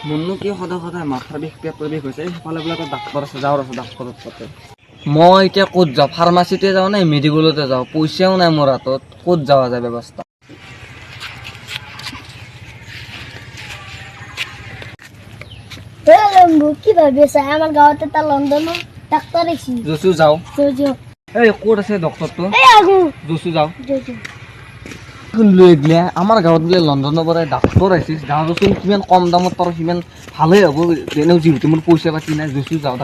মোৰনো কি সদায় সদায় মাথাৰ বিষ, পেটৰ বিষ হৈছে। সেইফালে বোলে এটা ডাক্তৰ আছে, যাওঁ ৰচোন ডাক্তৰৰ তাতে। মই এতিয়া ক'ত যাওঁ, ফাৰ্মাচীতে যাওঁ নে মেডিকেলতে যাওঁ? পইচাও নাই মোৰ হাতত, ক'ত যোৱা যায় ব্যৱস্থা? হে লম্বু, কি ভাবি আছা? আমাৰ গাঁৱত এটা লণ্ডনৰ ডাক্তৰ আহিছে। যচু যাওঁ। যো। এই ক'ত আছে ডক্তৰটো? এই আগু। যচু যাওঁ। যো। লৈ গ'লে আমাৰ গাঁৱত বোলে লণ্ডনৰ পৰা ডাক্তৰ আহিছে, যাওঁ দেচোন, কিমান কম দামত পাৰোঁ সিমান ভালেই হ'ব। এনেও যিহেতু মোৰ পইচা পাতি নাই, যচু যাওঁ।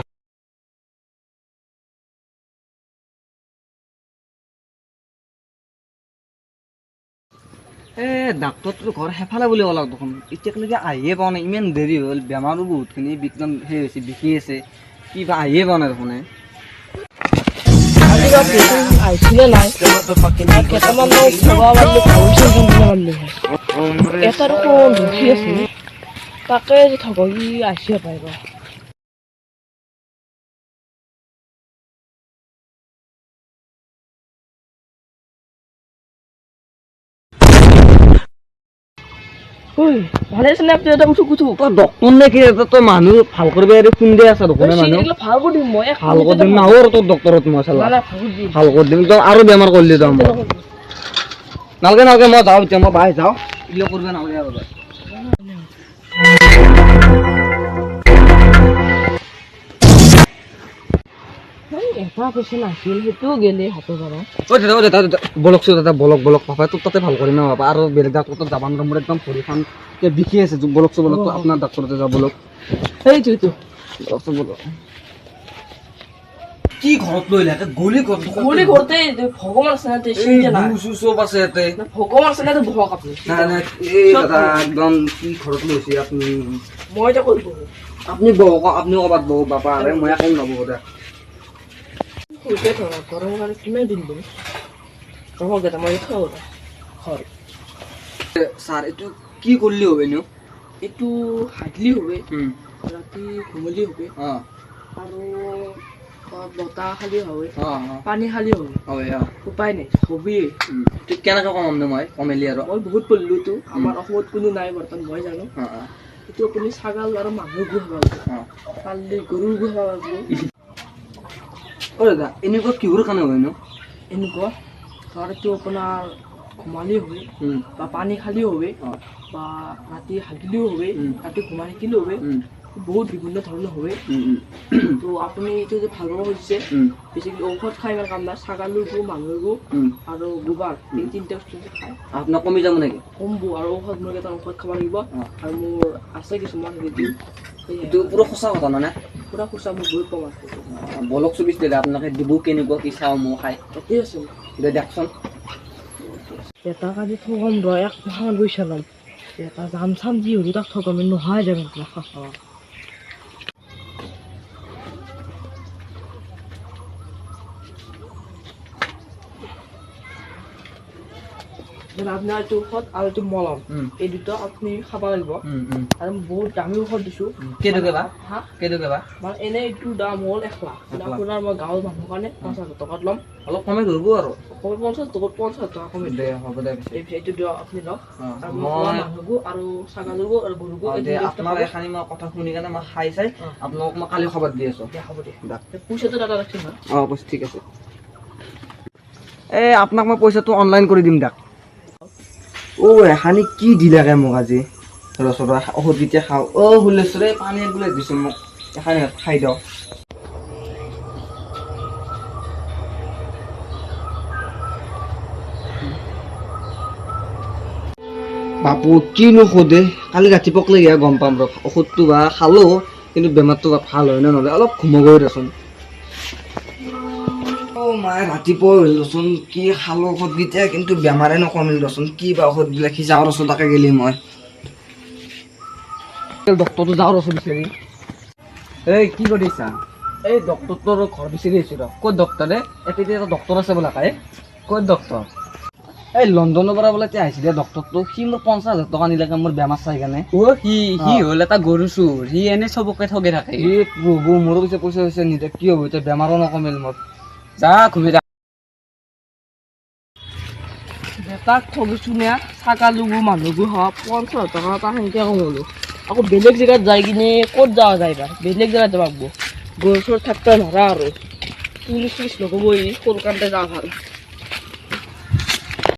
এ ডাক্তৰটোৰ ঘৰ সেইফালে বুলি ক'লাক দেখোন, এতিয়ালৈকে আহিয়ে পোৱা নাই, ইমান দেৰি হ'ল, বেমাৰো বহুতখিনি একদম সেই হৈছে, বিষি আছে, কিবা আহিয়ে পোৱা নাই দেখোন। আহিছিলে নাই কেইটামান থবা পাৰিলে ভাবিছোঁ, যোনদিনা পাৰিলে এটা দেখোন ৰখি আছে, তাকে ঠগি আহিছে পাৰিব। ঐ, ভালে আছে নে আপুনি? এটা উঠো উঠো। তই ডক্তৰ নে কি? তই মানুহ ভাল কৰিব এৰি খুন্দি আছা দেখোন। মানুহ ভাল কৰি দিম মই। ভাল কৰি দিম নাহো আৰু তোৰ ডক্তৰত মই চালা। নাই, ভাল কৰি দিম। ভাল কৰি দিম, তই আৰু বেমাৰ কৰিলি তই মোক। নালগে নালগে, মই যাওঁ এতিয়া, মই বাই যাওঁ, এইবিলাক কৰিব নালাগে আৰু। এটা পেচেণ্ট আছিল, সেইটোও গেলে হাতৰ পৰা। ঐ দাদা, ঐ দাদা, দাদা বলকচোন দাদা, বলক বলক, পাপা তোৰ তাতে ভাল কৰিম ন বাপা, আৰু বেলেগ ডাক্তৰ তাত যাব নোৱাৰো, মোৰ একদম ভৰিখন এতিয়া বিষি আছে। বলকচোন বলক, আপোনাৰ ডাক্তৰতে যাওঁ বলক। সেইটোতো। বলকচোন বলক। কি ঘৰত লৈ লাগে গলি ঘৰত? গলি ঘৰতে ভগৱান আছে না, চিন্তা নাই। চব আছে ইয়াতে। ভগৱান আছে না, বহক আপুনি। নাই নাই, এই দাদা একদম কি ঘৰত লৈছে আপুনি? মই এতিয়া ক'ত বহো? আপুনি বহক, আপুনি ক'ৰবাত বহক বাপা, আৰে মই একো নবহো দে। সৰুতে ধৰা গৰমৰ কাৰণে কিমান দিন দিম ৰ'ব দাদা, মই থওঁ ঘৰ। ছাৰ, এইটো কি কৰিলে হ'ব এনেও? এইটো হাগলি হবে, ৰাতি ঘুমলি হবে আৰু বতাহ খালি হবে, পানী খালি হবে। উপায় নাই, হবিয়ে। এইটো কেনেকৈ কমাম নো মই কমেলি আৰু? মই বহুত পঢ়িলোতো, আমাৰ অসমত কোনো নাই বৰ্তমান, মই জানো। এইটো আপুনি ছাগাল আৰু মানুহৰ গু খাব লাগিব, পাৰিলে গৰুৰ গু খাব লাগিব। অ দাদা, এনেকুৱা কিহৰ কাৰণে হয় নো? এনেকুৱা ধৰ এইটো আপোনাৰ ঘুমালি হয় বা পানী খালেও হয় বা ৰাতি হাগিলেও হয়, ৰাতি ঘুমাই থাকিলেও হয়, বহুত বিভিন্ন ধৰণৰ হয়। তো আপুনি এইটো যে ভাল পাব খুজিছে, বেছিকৈ ঔষধ খাই ইমান কাম নাই। ছাগালৰ গু, মানুহৰ গু আৰু গোবৰ, এই তিনিটা বস্তু যে খায় আপোনাৰ কমি যাব নেকি? কমব। আৰু ঔষধ, মোৰ কেইটা ঔষধ খাব লাগিব আৰু মোৰ আছে কিছুমান দিম। এইটো পুৰা সঁচা কথা মানে? পুৰা সঁচা, মোৰ বহুত কম আছে। বলক চুবিছ দিলে আপোনালোকে দিব কেনেকুৱা কি চাওঁ মই খাই। ঠিক আছে। দে দেখচোন। এটা কাজি ঠগম ৰ, এক মাহমান পইচা ল'ম, এটা যাম চাম যি হ'লেও তাক ঠগম নোহোৱাই যাম। আপোনাৰ এইটো ঔষধ আৰু এইটো মলম, এই দুটা আপুনি খাব লাগিব। আৰু বহুত দামী ঔষধ দিছোঁ। কেইটকা বা? হা? কেইটকা বা? মানে এনেই এইটোৰ দাম হ'ল 1 লাখ, আপোনাৰ মই গাঁৱৰ মানুহৰ কাৰণে 50,000 টকাত ল'ম। অলপ কমাই ধৰিব আৰু। 50 টকাত, 50 টকা কমাই। দে হ'ব দে পিছে। এইটো দিয়ক, আপুনি লওক। আৰু মই মানুহকো আৰু ছাগালকো আৰু গৰুকো। আপোনাৰ এখানি মই কথা শুনি কেনে মই খাই চাই আপোনালোকক মই কালি খবৰ দি আছোঁ। দে হ'ব দে। পইচাটো দাদা ৰাখিম। অঁ পইচা ঠিক আছে। এই আপোনাক মই পইচাটো অনলাইন কৰি দিম দাক। অ' এখানি কি দিলাকে মোক আজি, ৰচৰ ঔষধ কেতিয়া খাওঁ। অ' হুলেশ্বৰে পানী একগিলাচ দিছোঁ মোক, এখানি খাই দিওঁ। বাপু কিনো সোধে, কালি ৰাতিপুৱাক লৈকে গম পাম ৰ ঔষধটো বা খালোঁ কিন্তু বেমাৰটো বা ভাল হয় নে নহ'লে। অলপ ঘুমাবই দেচোন। অ' মায়ে ৰাতিপুৱা হ'ল দেচোন, কি খালোঁ ঔষধকেইটা কিন্তু বেমাৰে নকমিল দেচোন, কি বা ঔষধবিলাক সি যাওঁ ৰচোন তাকে গেলি মই ডক্তৰটো যাওঁ ৰচোন বিচাৰি। এই কি কৰিছা? এই ডক্তৰটোৰ ঘৰ বিচাৰি আহিছোঁ ৰ। ক'ত ডক্তৰে? এতিয়া এটা ডক্তৰ আছে বোলে কাই। ক'ত ডক্তৰ? এই লণ্ডনৰ পৰা বোলে এতিয়া আহিছিলে ডক্তৰটো, সি মোৰ 50,000 টকা নিলে মোৰ বেমাৰ চাই কেনে। অ' সি সি হ'ল এটা গৰু চোৰ, সি এনে চবকে ঠগে থাকে। এই প্ৰভু, মোৰো পিছে পইচা চইচা নিদিয়ে, কি হ'ব এতিয়া, বেমাৰো নকমিল মোৰ। যা ঘুমি থাক। বেটাক ঠগিছো নে ছাগালকো মানুহকো হওক, 50 টকা এটা সেনেকৈ কমালো। আকৌ বেলেগ জেগাত যাই কিনে ক'ত যোৱা যায় বা বেলেগ জেগাত যাব লাগব। গৰু চোৰ থাকতে ধৰা আৰু পুলিচ চুলিচ নক'ব, ই সৰুকানতে যাব ভাল।